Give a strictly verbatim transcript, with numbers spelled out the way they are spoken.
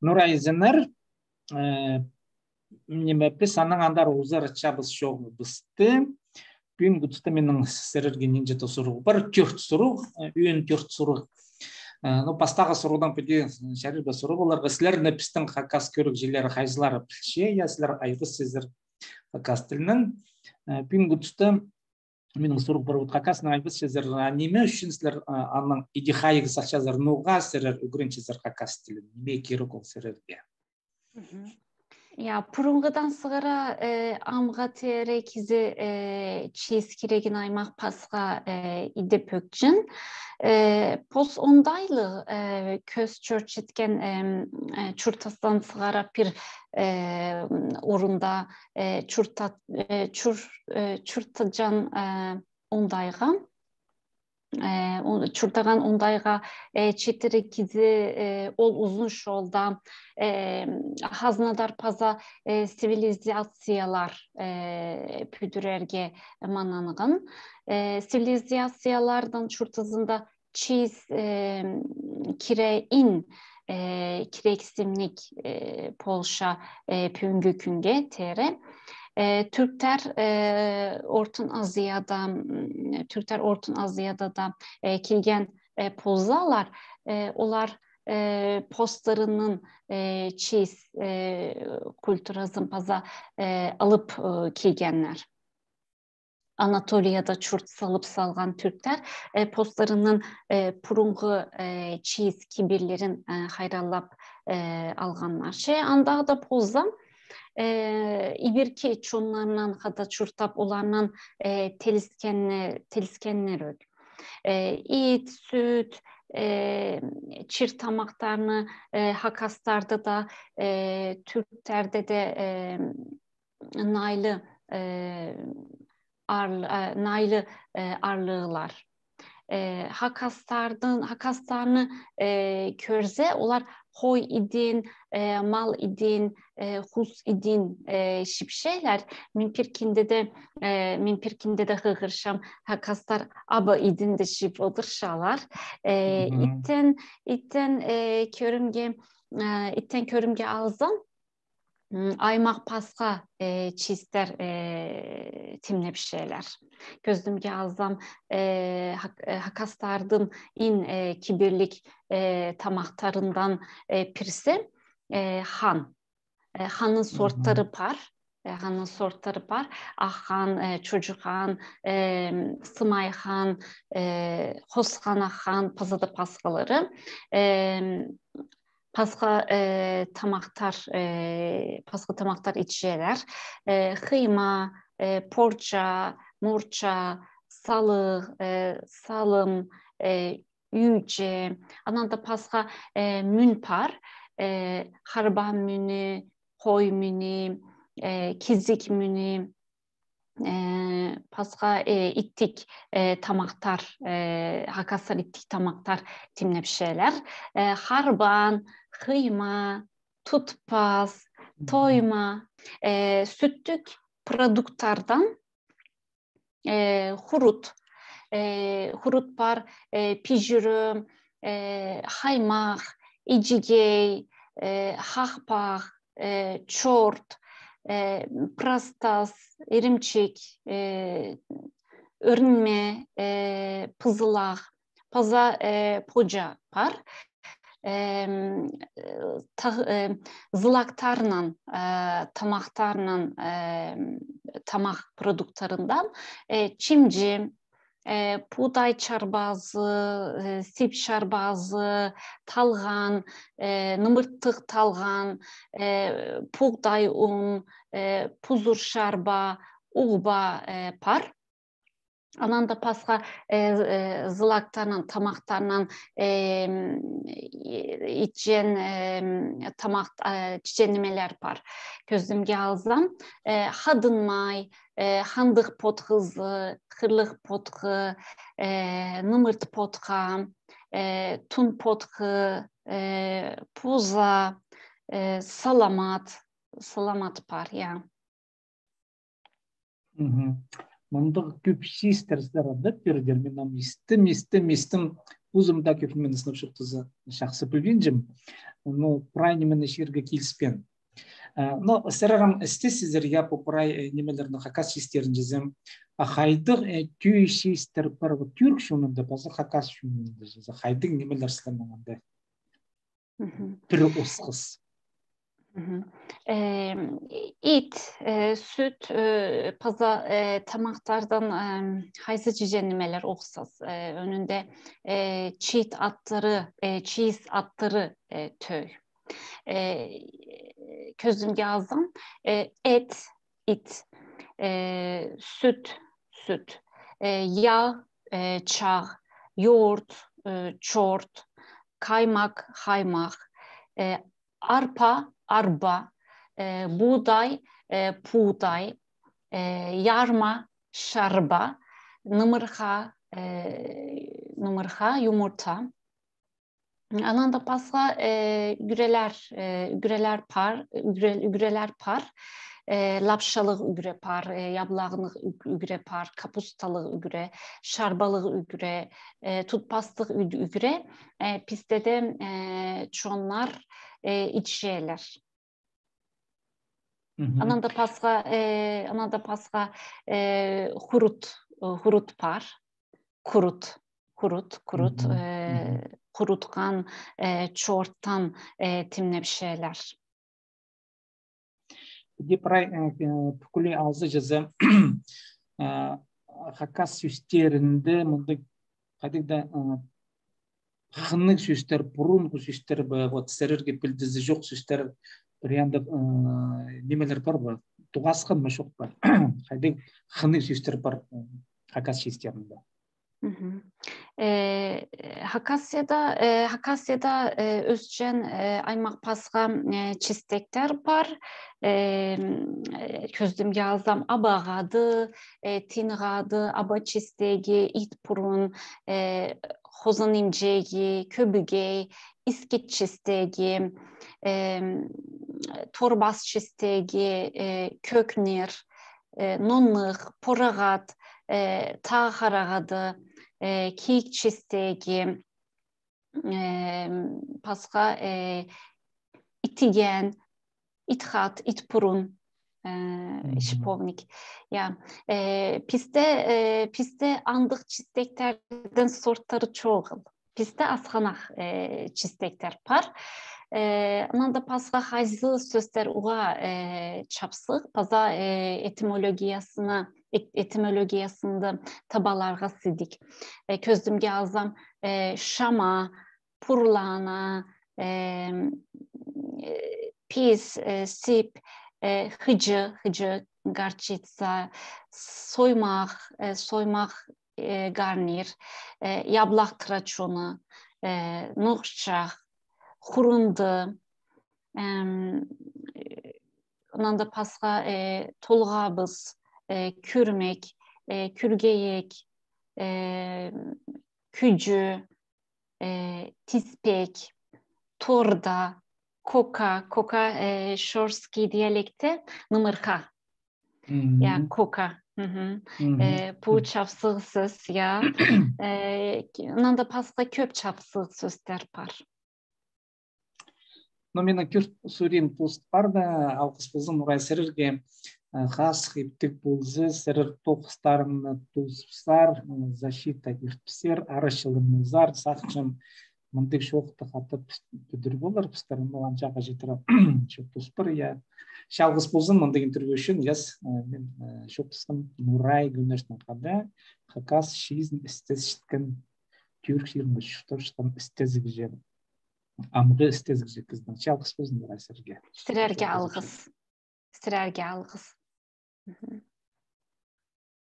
Нура, изеннер, э, ниме, піс анаң андар узаратчабыс чооғыбысты. Пӱӱнгі туста минің сірерге нинҷе-де сурығ пар, тӧрт сурығ, э, ӧӧн тӧрт сурығ. Э, ну, пастағы сурығдаң піди чарир ба сурығ оларға. Сірерні пістің хакас кӧрігҷілері хайзылары пілче, я, сірер айғасчазар хакас тілінең. Э, пӱӱнгі туста минің сурығ пар, вот хакаснаң айғасчазар, а ниме ӱчӱн сірер, а, аның иди хайығ сахчазар, ноға сірер ӱгренчезер хакас тілін, ниме кирек ол сірерге? Мгм. Я, пурунғыдаң сығара, э, амға теере кізі, э, чиис кирегін аймах пасха, э, иде пӧкчең. Э, пос оңдайлығ, э, кӧс чӧрчеткен, эм, э, чуртастаң сығара пір, э, орында, э, чурта-, э, чур-, э, чуртаҷаң, э, оңдайға, э, он-, чуртаҷаң оңдайға, э, читіре кізі, э, ол узун чолда, э, хазнадар паза, э, цивилизациялар, э, пӱдірерге мананған. Э, цивилизацияларның чуртазында чиис, э, кире иң, э, кирексімніг, э, полча, э, пӱӱнгі кӱнге теере. Э, тӱрктер, э, Ортын Азияда, м, тӱрктер Ортын Азияда даа, э, килген, э, ползалар, э, олар, э, постарының, э, чиис, э, культуразын паза, э, алып, э, килгеннер. Анатолияда чурт салып салған тӱрктер, э, постарының, э, пурунғы, э, чиис кибірлерін, э, хайраллап, э, алғаннар. Че андағы даа полза, э, ибіркі чоннарнаң хада чуртап, оларнаң, э, тіліскенне-, тіліскеннер ӧк. Э, ит, сӱт, э, чир тамахтарны, э, хакастарда даа, э, тӱрктерде дее, э, найлы, э, ар-, э, найлы, э, аарлығлар. Э, хакастардың, хакастарны, э, кӧрзе, олар хой идін, э, мал идін, э, хус идін, э, чіпчелер. Мин пір кӱнде дее, э, мин пір кӱнде дее хығырчам, хакастар аба идін дее чіп одырчалар. Э, мгм. Иттең, иттең, э, кӧрімге, э, иттең кӧрімге алзам, м, аймах пасха, э, чиистер, э, тимнепчелер. Кӧзідімге алзам, э, хак-, э, хакастардың иң, э, кибірліг, э, тамахтарындаң, э, пірсі, э, хан. Э, ханның сорттары пар. Э, ханның сорттары пар. Ах хан, э, чоҷу хан, э, сымай хан, э, хосхан ах хан, паза даа пасхалары. Э, пасха, э, тамахтар, э, пасха тамахтар итчелер. Э, хыйма, э, порча, морча, салығ, э, салым, э, ӱӱҷе. Анаң даа пасха, э, мӱн пар, э, харбан мӱні, хой мӱні, э, кизік мӱні, э, пасха, э, иттіг, э, тамахтар, э, хакастар иттіг тамахтар тимнепчелер. Э, харбан, хыйма, тутпас, тойма, э, сӱттіг продукттардаң, э, хурут, э, хурут пар, э, пиҷірім, э, хаймах, иҷігей, э, хахпах, э, чорт, э, прастас, ирімҷік, э, ӧрінме, э, пызылах, паза, э, поҷа пар. Эм, э, тағ-, э, зылактарнаң, э, тамахтарнаң, э, тамах продукттарындаң, э, чимҷі, э, пудай чарбазы, э, сип чарбазы, талған, э, нымырттығ талған, э, пуғдай ун, э, пузыр чарба, уғба, э, пар. Анаң даа пасха, э, э, зылактарнаң, тамахтарнаң, э, м, и-, итчең, э, м, тамах, э, итчең нимелер пар. Кӧзідімге алзам, э, хадынмай, э, хандығ потхызы, хырлығ потхы, э, нымырт потха, э, тун потхы, э, пуза, э, саламат, саламат пар, я. Мгм. Мындағ кӧп чиистер сірер адап пирдіңер, мин ам истім, истім, истім. позым даа кӧп нимені сынап чоохтаза, чахсы пілбинчем. Но прай нимені чіирге киліспеен. Э, но сірер ам істезер, я, пу прай, э, нимелерні, хакас чистерін чізе. А хайдағ, э, тӧӧй чистер пар, вот, тӱрк чонында паза хакас чонында чізе. Хайдағ нимелер сірернің анда? Мгм. Пір осхас. Мгм. Э, ит, э, сӱт, э, паза, э, тамахтардаң, э, хайзы чізе нимелер осхас? Э, ӧӧнінде, э, чиит аттары, э, чиис аттары, э, тӧӧй. Э, кӧзідімге алзам, э, эт, ит, э, сӱт, сӱт, э, яғ, э, чағ, ёрт, э, чорт, каймах, хаймах, э, арпа, арба, э, пудай, э, пудай, э, ярма, шарба, нымырха, э, нымырха, юмурта. Анаң даа пасха, э, ӱгрелер, э, ӱгрелер пар, ӱгре-, ӱгрелер пар, э, лапшалығ ӱгре пар, э, яблағнығ ӱг-, ӱгре пар, капусталығ ӱгре, шарбалығ ӱгре, э, тутпастығ ӱ-, ӱгре, э, пістеде, э, чоннар, э, итчелер. Мгм. Анаң даа пасха, э, анаң даа пасха, э, хурут, э, хурут пар. Хурут, хурут, хурут, мгм, э, хурутхан, э, чорттаң, э, тимнепчелер. Піди прай, э, э, пӱкӱле алза чізе, э, хакас сӧстерінде мындағ хайдағ-да, э, хынығ сӧстер, пурунғы сӧстер бе, вот, сірерге пілдізі чох сӧстер, пір андағ, э, нимелер пар ба, тоғасхан ма, чох па? Хайдағ хынығ сӧстер пар, э, хакас чистерінде? Мгм. Э, Хакасияда, э, Хакасияда, э, ӧсчең, э, аймах-пасха, э, чистектер пар. Э, м, э, кӧзідімге алзам, абағады, э, тиңғады, аба чистегі, ит пурун, э, хозан имҷегі, кӧбігей, искіт чистегі, э, м, торбас чистегі, э, кӧкнер, э, ноннығ, порағат, э, таа харағады, э, киик чистегі, э, пасха, э, итіген, итхат, итпурун, э, мгм, шиповник. Я, э, пісте, э, пісте андағ чистектердің сорттары чоғыл. Пісте асханах, э, чистектер пар. Э, анаң даа пасха хайзы сӧстер уғаа, э, чапсых, паза, э, этимологиясына, эт-, этимологиясында табаларға сидік. Э, кӧзідімге алзам, э, шама, пурлана, э, э, пис, э, сип, э, хыҷы, хыҷы, горчица, соймах, э, соймах, э, гарнир, э, яблах тырачоны, э, ноғҷах, хурунды, эм, э, анаң даа пасха, э, толғабыс, э, кӱрмек, э, кӱргейек, э, кӱҷӱ, э, тиспек, торда, кока, кока, э, шорский диалектте нымырха. Мгм. Я, кока. Мгм. Мгм. Э, пу чапсығ сӧс, я. Э, анаң даа пасха кӧп чапсығ сӧстер пар. Но минің кӧп сурим пост парды, алғыс ползын, Нурай, сірерге, э, хазых иптіг полза, сірер тоғыстарны тоозыбызар, э, защита иртібізер, арачыланыбызар, сағынчам, мындағ чоохты хатап піс-, пӱдір полар, пістер, ну, анҷа читіре чоохтаспар, я. Че алғыс ползын мындағ интервью ӱчӱн, я, э, мин, э, чоохтасхам Нурай Гюнештең хада, хакас чиизін істес читкен, тӱрк чирінде чуртап чатхан істезігҷі, амғы істезігҷі кізідең. Че алғыс ползын, Нурай, сірерге. Сірерге алғыс. Сірерге алғыс. Мгм.